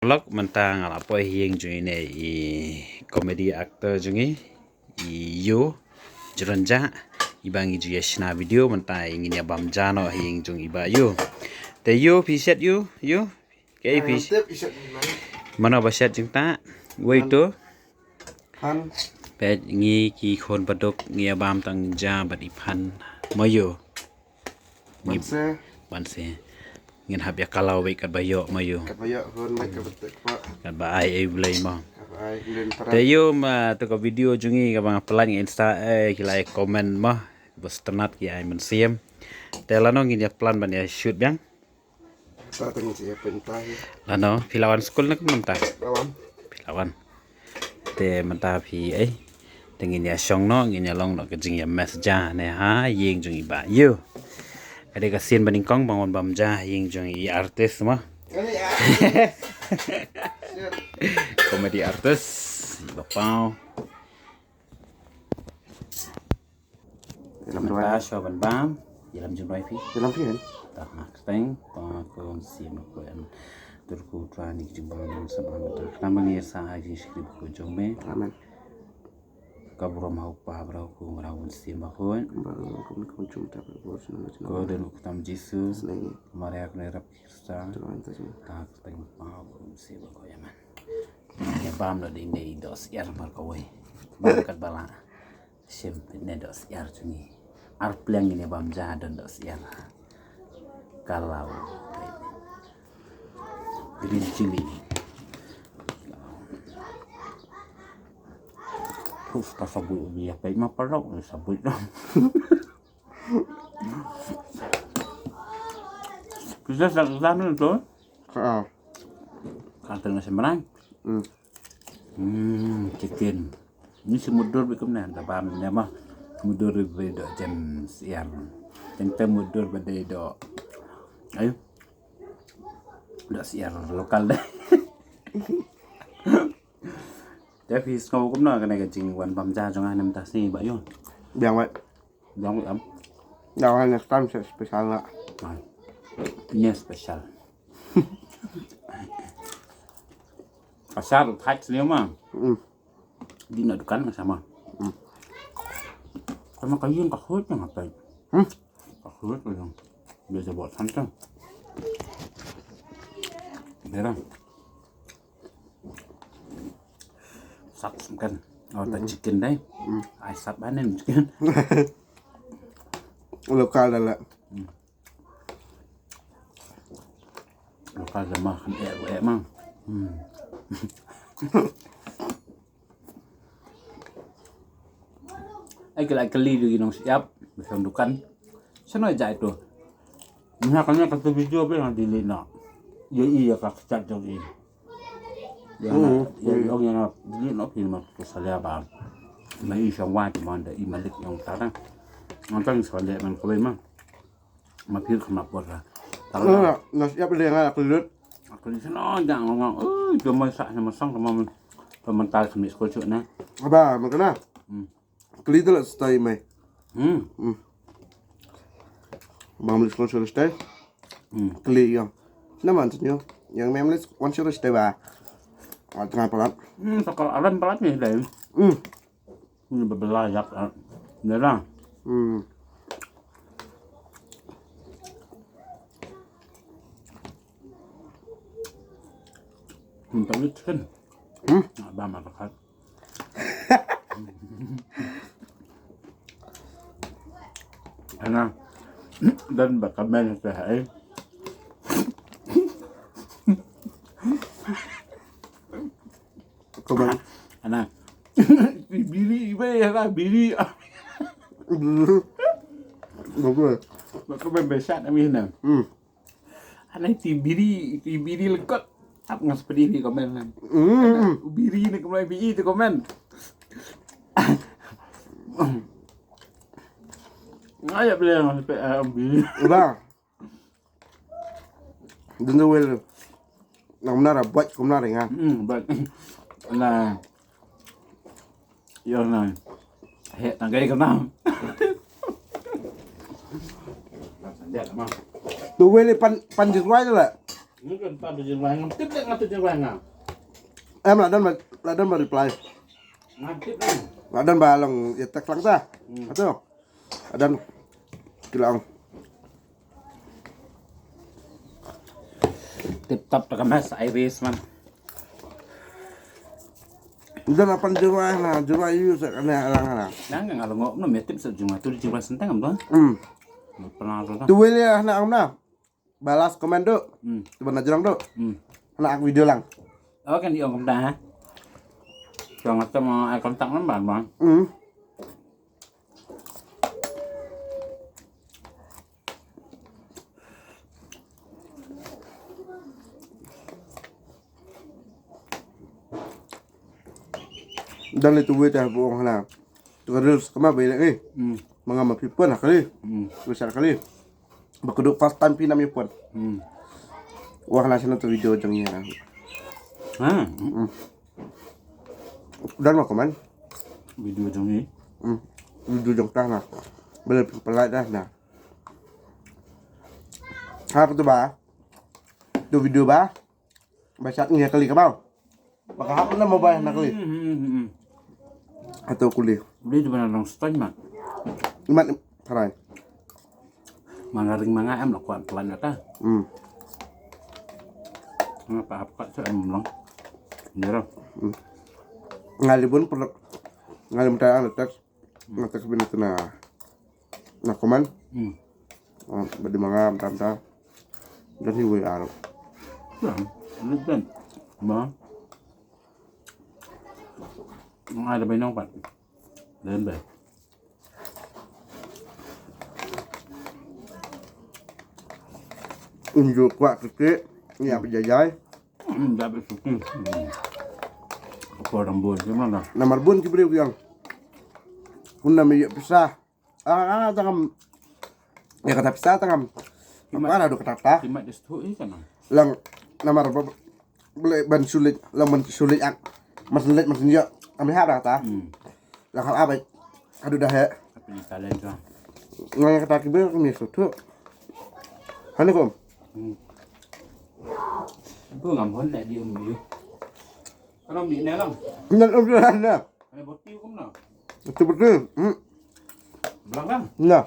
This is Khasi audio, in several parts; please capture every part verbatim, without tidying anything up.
Vlog mynta nga la poi ha ïing jong ine i comedy actor jong ngi, i Yu Jronja, iba ngi ju ïa shna video mynta, i ngin ïa bam ja noh ha ïing jong i Bah Yu. Te Yu, phi shet Yu, Yu. Kaei phi? Mano ba shet jingtah? Wei to. Peit ngi ki khun baduk ngi ïa bam tang ja bad i Phan. Mo Yu. Ngi Banse. Banse. Ngin hap ïa kalaw beit katba ïoh mo Yu. Katba ïoh khun beit katba tek pa. Katba ai ei Blei mo. Katba ai Blei tara. Te Yu ma to ka video jong ngi kaba nga pynlait ngi Insta, eh, ki la ai comment mo. Ba sngewtynnat ki ai mynsiem. Te lano ngin ïa plan ban ïa shoot biang. Ta tang si ïa pynta hi. Lano phi la wan skul ne kumno mynta? La wan. Phi la wan. Te mynta phi, eh, te ngin ïa shong noh, ngin ïa long noh ka jingïa mess ja ne ha ïing jong i Bah Yu. Ka dei ka sien ba nyngkong ba nga wan bam ja ha ïing jong i artist mo. Kali ah. Comedy artist i Bah Pau. Ïalam duwai. Mynta shuwa ban bam, ïalam jingduwai phi. Ïalam phi kan? Tang ha ka kyrteng Pa, Khun, Mynsiem Bakhuid. Tur ko Trai, ngi jingbam sa bam mynta. Khnang ba ngi sa ai jingshakri bakhuid jong me. Amen. Ka burom ha u Kpa bad ha u Khun bad ha u Mynsiem Bakhuid. Ba kum kum jum ta ba bor sna ma jum. Ko don u kyrteng Jisu. Sneng. Maria kane rap Krista. Tang ha ka kyrteng Pa, Khun, Mynsiem Bakhuid. Amen. Ïa bam da dei dei doh syiar mar kawei. Bam kat ba la. Shim ne doh syiar jong ngi. Ar pliang ngin ïa bam ja don doh syiar. Kalaw. Green chili. Uf, ka sabut ubi ïa peit ma parok sabut. Kita sa exam tu. Ha. Ka tengah sembrang. Hmm. Hmm, chicken. Ni si mudur bi kumne, da bam ne ma. Mudur bi do jen syiar. Jen te mudur ba dei do. Ayo. Do syiar lokal deh. Te phi sngew kumno kane ka jingwan bam ja jong nga mynta sngi Bah Yu? Biang wei. Biang wei em. Dah wei next time sa special lah. Ni special. Pasar thak sini mah. Hmm. Di na dukan ka sama. Hmm. Sama kayu ka khut yang apa? Hmm. Ka khut yang. Dia jabot santan. Merah. Sat kan. Oh, ta chicken dai. Hmm. Ai sat banen chicken. Lokal dah lah. Hmm. Lokal dah mah kan eh eh mang. Hmm. Ai kila kali lagi nong siap besan dukan. Sana aja itu. Misalnya kata video apa yang dili nak. Ya iya ka chat jong i. Ya na, ya long ya na dili nak film tu salia ba. Mai i shong wa ti man da i malik yang tarang. Nantang salia man kawai mang. Ma phir kham por la. Tang na, na siap le nga kulut. Kulut sana jang ngong. Eh, jom mai sa sama sang sama. Pemental kami skul suk na. Aba, makana. Hmm. Kli tu la stai mai. Hmm. Hmm. Bang mlis kon sure stai. Hmm. Kli yang. Nama antu nyo? Yang mem lis kon sure stai ba. Tengah palat. Hmm, sakal alam palat ni dai. Hmm. Ni bebelah yak. Ni lah. Hmm. Hmm, tak boleh chicken. Hmm. Nak bam apa kat. Ana dan bakamen seh ai. Kamen. Ana. Biri ibe ya biri. Bagus. Bakamen besat ami na. Hmm. Ana ti biri, ti biri lekot. Ap ngas pedih ni komen. Hmm. Biri ni komen bi itu komen. Ngaya beli ngas pe biri. Udah. Dun wel. Nang mnara buat kumnara nga. Hmm, buat. Nah. Yo na. He tang kai kana. Tu wele pan pan jiswai la. Mungkin pat tu jingwai ngam tip leh ngan tu jingwai ngam. Em, la don ba, la don ba reply. Ngam tip leh. La don ba long ïa text lang ta. Hmm. Atu. La don. Ki la ong. Tip top ta ka mes Iris man. Don la pan jingwai na, jingwai ïa u sa kane lang na. Nang nga la ngop no me tip sa jingwai tu jingwai senteng am tu. Hmm. Pernah tu. Tu wei ïa na ong na. Balas comment tu. Hmm. Tu ban jrong tu. Hmm. Hana ak video lang. Oh kan di ong kumta ha. Jong atam ai kontak number bang. Hmm. Dan itu wei tah buong hana. Tu ka reels kama bai lek ni. Hmm. Manga ma phi pun ha kali. Hmm. Wei sa kali. Ba ka duk first time phi nam ïa pun. Hmm. Wah na sana tu video jong ïa. Ha. Hmm. Dan ma comment. Video jong ni. Hmm. Video jong tah na. Bela phi pelai dah na. Ha tu ba. Tu video ba. Ba sat ngi ha kali ka bau. Ba ka hap na mobile na kali. Hmm, hmm, hmm, hmm. Atau kuli. Beli tu mana long stone ma. Imat tharai. Mana ring manga em la kwat plan ta. Hmm. Ngapa apa tu em long. Dia. Hmm. Ngali bun perlu. Ngali minta anu teks. Nga tak bin tu na, na comment. Hmm. Ah, ba di manga tam ta. Dan hi wei aro. Ya, ni dan. Ma. Nga ada bai nong pat. Dan bai. Unjuk kuat kecil. Ni apa jajai. Hmm, dah habis syuting. Hmm. Apa orang buat macam mana? Namar bun ki briew ki ong. Kun nam ïa pisa. Ah, ah, tangam. Ïa kata pisa tangam. Kimat. Apa dah kata ta? Kimat dia setuk ni kan? Lang namar ba-, boleh ban sulit, lang ban sulit ak. Mas sulit mas ïa. Kami harap dah ta. Hmm. Lang hal abai. Aduh dah he. Tapi ni talent lah. Nang kata ki briew kami setuk. Hani kum. Hmm. Aku ngam hon dah di um you. Kalau di ne lang. Nan um dah na. Ada boti hukum na. Itu betul. Hmm. Belakang. Nah.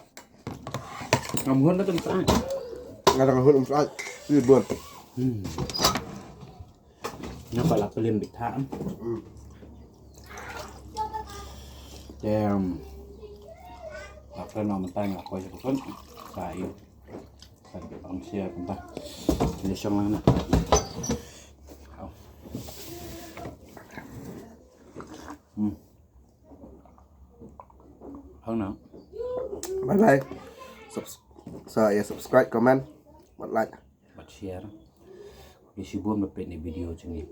Ngam hon dah tempat. Ngadang hon um saat. Ini buat. Hmm. Napa lah pelim bit ha. Hmm. Damn. Apa nama tanya aku aja pun. Kayu. Kan bang sia kumta. Ni song lang na. Au. Hmm. Hang na. Bye bye. Subs-, sa ïa subscribe, comment, bad like. Bad share. Ïa shibun ba peit ni video jong ngi.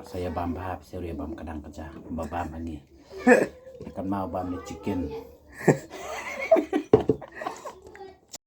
Sa ïa bam bha, sa ïa bam kadang kaja. Ba bam hangi. Kan mau bam ni chicken.